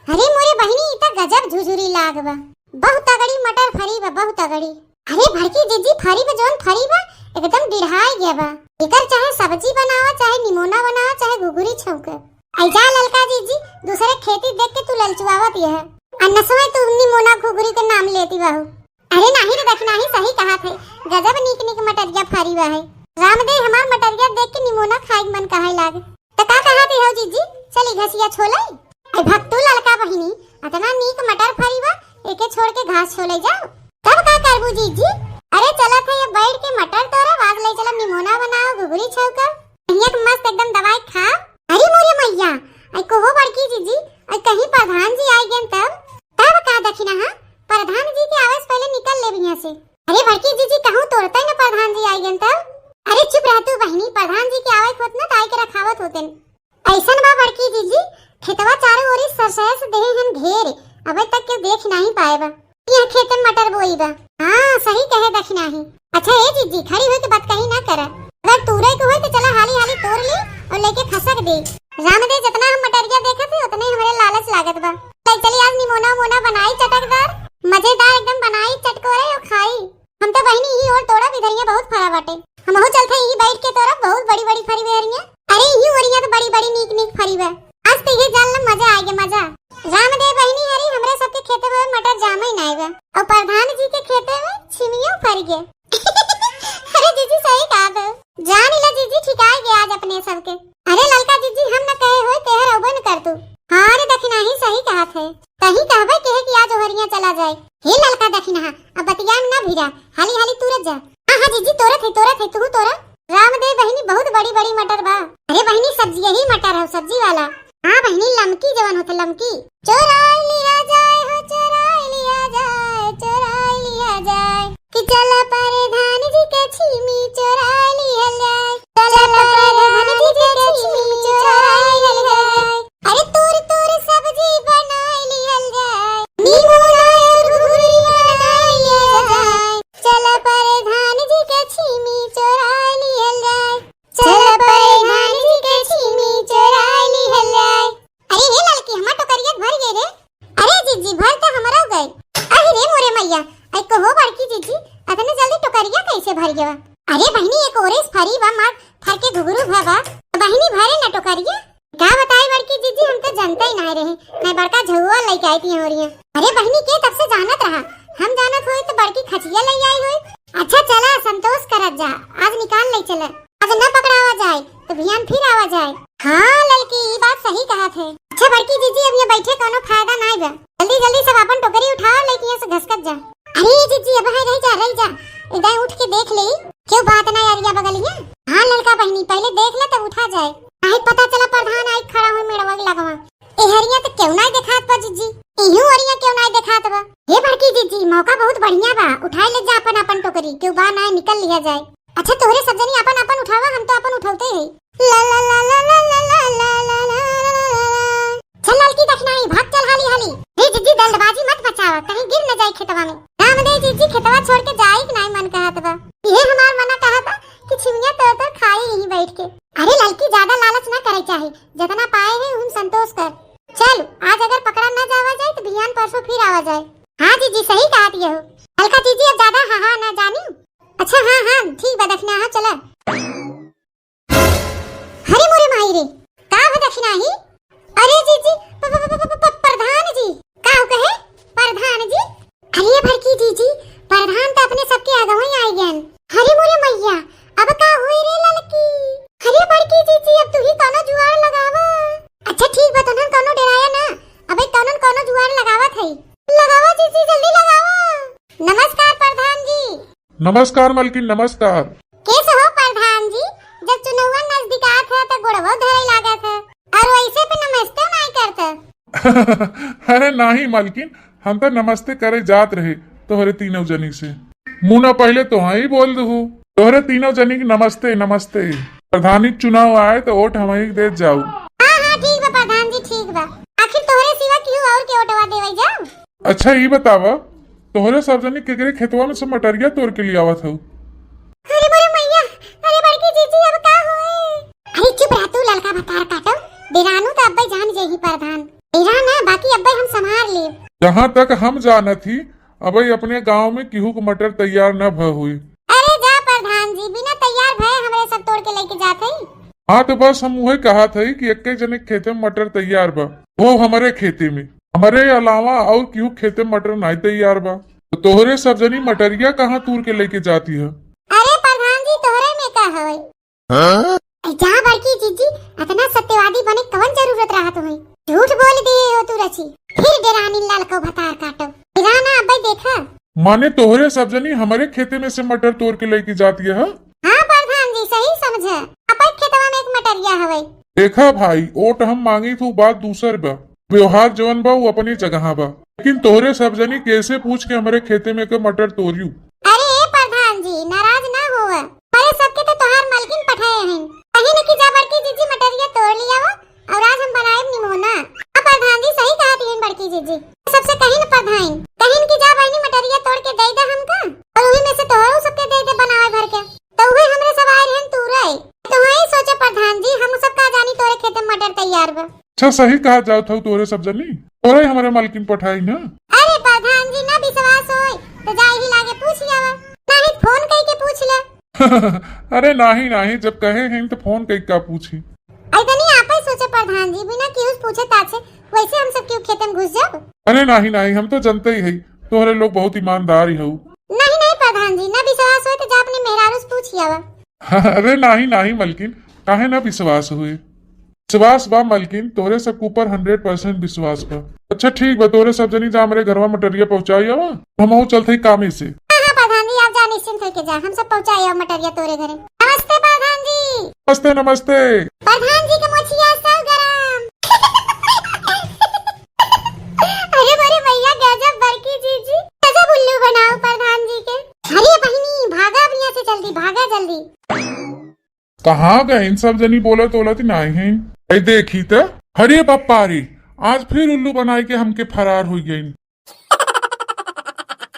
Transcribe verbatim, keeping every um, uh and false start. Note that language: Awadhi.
अरे मोरे बहिनी, ई त गजब झुझुरी लाग बा। बहुत तगड़ी मटर फरी बा, बहुत तगड़ी। अरे बड़की जिज्जी, फरी बा, जौन फरी बा, एकदम डिढ़ाई गया बा। एकर चाहे सब्जी बनावा, चाहे निमोना बनावा, चाहे घुघुरी छौंके। ऐ जा ललका जिज्जी, दूसरे खेती देख के तू ललचुआवत यह। आ नसवे तू निमोना घुघुरी के नाम लेती बाहू। अरे नाही रे दखिनाही, सही कहत है, गजब नीक नीक मटरिया फरी बा है। रामदे, हमार मटरिया देख के निमोना खाए के मन कहै लाग। त का कहत हो जिज्जी, चली घसिया छोलाई? ऐ भक्तू ललका बहिनी, अतना नीक मटर फरी बा, एके छोड़ के घास छोले जाओ। तब का करबू जिज्जी? अरे चलत है, ये बैठ के मटर तोरा, बाद ले चला निमोना बनाओ, घुघुरी छौका। बढ़िया के मस्त एकदम दवाई खा। अरे मोरे मैया, ऐ कहो बड़की जिज्जी, ऐ कहीं प्रधान जी आई गेन तब? तब का दखिना, हाँ? प्रधान जी के आवे से पहले निकल ले यहाँ से। अरे बड़की जिज्जी, कहूँ तोरते न प्रधान जी आई गेन तब? अरे चुप रह तू बहिनी, प्रधान जी के आवे के होत न त आई के रखावत होतेन। ऐसन बा बड़की जिज्जी, खेतवा चारों ओरी सरसों से देहे हन घेर, अबे तक केहू देख नाही पाए बा। यहाँ खेते में मटर बोई बा। हाँ, सही कहे दखिनाही। अच्छा ए जिज्जी, खड़ी होई के बात कही ना करा। अगर तूरे के होई तो चला हाली हाली तोर ली और लेके खसक दे। रामदे, जितना हम मटरिया देखत है उतने हमरे लालच लागत बा। ले चली आज निमोना उमोना बनाई चटकदार, मजेदार एकदम बनाई चटकोरे और खाई। हम तो बहिनी यही ओर तोड़ब, इधरिया बहुत फरा बाटे। हमहू चलते यही बैठ के तोड़ब, बहुत बड़ी बड़ी फरी बहरिया। अरे यही ओरिया तो बड़ी बड़ी नीक नीक फरी बा। आज तो ये जान ला मजा आएगा मजा। रामदे बहिनी हरी, हमरे सबके खेते में मटर जामे ही नाई बा। और प्रधान जी के खेते में छिमियो फर गए। अरे जीजी सही कहा तो। जान ला जीजी ठिकाए गए आज अपने सबके। अरे ललका जीजी हम न कहे होए तेहर अउबे न कर तू। हाँ रे दखिनाही सही कहत है। तही कहबे केहे कि आज ओहरिया चला जाए। हे ललका दखिनहा, अब बतिया में ना भिड़ा, हाली हाली तूरत जा। हाँ हाँ जीजी तोरत है, तोरत है, तू तोरा। रामदे बहिनी बहुत बड़ी बड़ी मटर बा। अरे बहिनी सब्जी यही मटर है, सब्जी वाला। हाँ बहिनी लमकी जवन होत लमकी। चोराई लिया जाए हो, चोराई लिया जाए, चोराई लिया जाए। कि चला प्रधान जी के छीमी चोराई लिया जाए। चला प्रधान जी के छीमी चोराई लिया जाए। अरे तूर तूर सब्जी बनाई लिया जाए। नींबू नायर घुघुरी बनाई लिया जाए। चला प्रधान जी के छीमी चोराई लिया जाए। चला प्रधान जी के छीमी चोराई लिया जाए। अरे हे ललकी, हमार टोकरिया भर गए रे। अरे जीजी, भर तो हमरो गए। अरे रे मोरे मैया, ऐ कहो बड़की जीजी, अतने जल्दी टोकरिया कैसे भर गया? अरे बहिनी, एक ओरे से फरी बा, मार फर के घुघरू भा बा। बहिनी, भरे ना टोकरिया। का बताई बड़की जीजी, हम तो जानते ही ना रहे, मैं बड़का झउआ लेके आई थी हो रही है। अरे बहिनी के तब से जानत रहा, हम जानत होए तो बड़की खचिया ले आई होए। अच्छा चला, संतोष करत जा, आज निकाल ले चला। आज न पकड़ावा जाए तो बिहान फिर आवा जाए। हाँ ललकी, ई बात सही कहत है। अच्छा बड़की जीजी, अब यहाँ बैठे कोनो फायदा नाई बा, जल्दी जल्दी सब अपन टोकरी उठाओ, लेके यहाँ से घसकत जा। अरे जीजी, अब है रह जा, रह जा, इधर उठ के देख ले, क्यों बात ना यारिया बगलिया। हाँ ललका बहिनी, पहले देख ले तब उठा जाए। काहे पता चला प्रधान आई खड़ा हुए मेड़वा के लगवा। ए हरिया तो क्यों नाई देखात बा जीजी, इहू हरिया क्यों नाई देखात बा। हे बड़की जीजी, मौका बहुत बढ़िया बा, उठाई ले जा अपन अपन टोकरी, क्यों बा नाई निकल लिया जाए। अच्छा तोहरे सब जनी अपन अपन उठावा, हम तो अपन उठौते ही। ला ला ला ला। चल ललकी दखिनाही, भाग चल हाली हाली। रे जीजी, दल्दबाजी मत मचावा, कहीं गिर न जाए खेतवा में। रामदे जीजी, खेतवा छोड़ के जाए के नाई मन कहत बा। ये हमार मना कहत बा कि छिमिया तोड़ तोड़ खाई यहीं बैठ के। अरे ललकी, ज्यादा लालच ना करे चाहे, जितना पाए है हम संतोष कर। चल, आज अगर पकड़ा ना जावा जाए तो बिहान परसों फिर आवा जाए। हाँ जीजी, सही कहत हो। ललका जीजी, अब ज्यादा हाँ हाँ ना जानी। अच्छा हाँ हाँ ठीक बा दखिना, हाँ चला। अरे मोरे माई रे, का हो दखिनाही? अरे जीजी, प-, प-, प-, प-, प-, प्रधान जी। का हो कहे? प्रधान जी? अरे बड़की जीजी, प्रधान तो अपने सबके आगवा ही आई गन। अरे मोरे मैया, अब का होई रे ललकी? अरे बड़की जीजी, अब तू ही कौनो जुआर लगावा। अच्छा ठीक बा, तोनन कौनो डेराया ना, अबे तोनन कौनो जुआर लगावत है। लगावा जीजी, जल्दी लगावा। नमस्कार प्रधान जी। नमस्कार मलकिन, नमस्कार। कैसे हो प्रधान जी, जब चुनौवा नजदीकात है तो गोड़वो धरे लागत है, और वैसे पे नमस्ते नाई करते। अरे नाही मलकिन, हम तो नमस्ते करे जात रहे तोहरे तीनों जनी से। मुना पहले तो हाँ ही बोल दू, तोहरे तीनों जनी के नमस्ते, नमस्ते। प्रधानी चुनाव आए तो वोट हम ही दे जाऊ। हाँ हाँ ठीक बा प्रधान जी, ठीक बा। आखिर तोहरे सिवा केहू और के वोटवा देवे जाऊ? अच्छा ई बतावा, तोहरे सब जनी केकरे खेतवा में से मटरिया तोड़ के लियावत हऊ? अरे मोरे मैया, अरे बड़की जीजी अब का होए? अरे चुप रह तू ललका भतार काटो, डेरानू तो अब्बे जान जेही प्रधान। डेरा ना, बाकी अब्बे जहाँ तक हम जानत ही, अबे अपने गाँव में केहू के मटर तैयार न भ हुई। अरे जा प्रधान जी, बिना तैयार भये हमरे सब तोड़ के लेके जात हई। हाँ, तो बस हम उहे कहत हई कि एक्के जने के खेते में मटर तैयार बा, वो हमरे खेते में। हमरे अलावा और केहू खेते में मटर नाहीं तैयार बा। तो तोहरे सब जनी मटरिया कहाँ तूर के लेके जाती है? अरे प्रधान जी, तोहरे में का हवे? हाँ? ए, जा बड़की जीजी, अतना सत्यवादी बने कवन जरूरत रहत होई? झूठ बोल दिए हो तू रची। फिर डेरानी लाल को भतार काटो। डेरा ना अबे देखा। माने तोहरे सब जनी हमरे खेते में से मटर तोड़ के लेके जाती है? हाँ प्रधान जी, सही समझे। अपन खेतवा में एक मटरिया हवे। देखा भाई, ओट हम मांगी थू, बात दूसर बा। व्यवहार जवन बा, वो अपनी जगह बा। लेकिन तोहरे सब जनी कैसे पूछ के हमरे खेते में के मटर तोड़ियू? अरे ए प्रधान जी, नाराज ना होवा। अरे सबके तो तोहार मलकिन पठाए हैं। कहीं न कि जा बड़की जीजी मटरिया तोड़ लिया वो, और आज हम बनाएब निमोना। अब प्रधान जी सही कहत हईन बड़की जीजी। सबसे कहीं न प्रधान, कहीं कि जा बहनी मटरिया तोड़ के दे दे हमका, और वही में से तोहरो सबके दे दे बनावे भर के। तो वही हमरे सब आए रहन तू रहे। तो वही सोचे प्रधान जी, हम सब का जानी तोरे खेते में मटर तैयार बा। अच्छा, सही कहा जात हऊ तोरे सब जनी, तोरे हमरे मलकिन पठाई ना। अरे प्रधान जी, ना विश्वास होय तो जा ही लागे पूछ आवा, नहीं फोन कई के पूछ ले। अरे नाही नाही, जब कहे हैं तो फोन कई का पूछी। अरे तनी आपे सोचे प्रधान जी, बिना केहू से पूछे ताछे वैसे हम सब केहू खेते में घुस जाब? अरे नाही नाही, हम तो जनते ही है तोहरे लोग बहुत ईमानदार ही हऊ। नहीं नहीं प्रधान जी, ना विश्वास होय तो जा अपने मेहरारू से पूछ आवा। अरे नाही नाही मलकिन, काहे ना विश्वास होए? विश्वास बा मलकिन, तोहरे सब के ऊपर हंड्रेड परसेंट विश्वास बा। अच्छा ठीक बा, तोहरे सब जनी जा हमरे घरवा मटरिया पहुँचाई आवा, हमहू चलत हई कामे से। हाँ हाँ प्रधान जी, आप जा निश्चिंत होके जा, हम सब पहुँचाई आवा मटरिया तोरे घरे। नमस्ते प्रधान जी। नमस्ते नमस्ते। प्रधान जी के मोछिया सौ ग्राम। अरे मोरे भैया, गजब बड़की जीजी, गजब उल्लू बनाओ प्रधान जी के। अरे बहिनी, भागा अब यहाँ से जल्दी, भागा जल्दी। कहाँ गए इन सब जनी, बोलत ओलत नाहीं हैं। ऐ देखी त, अरे बप्पा रे, आज फिर उल्लू बनाई के हमके फरार हुई गईन।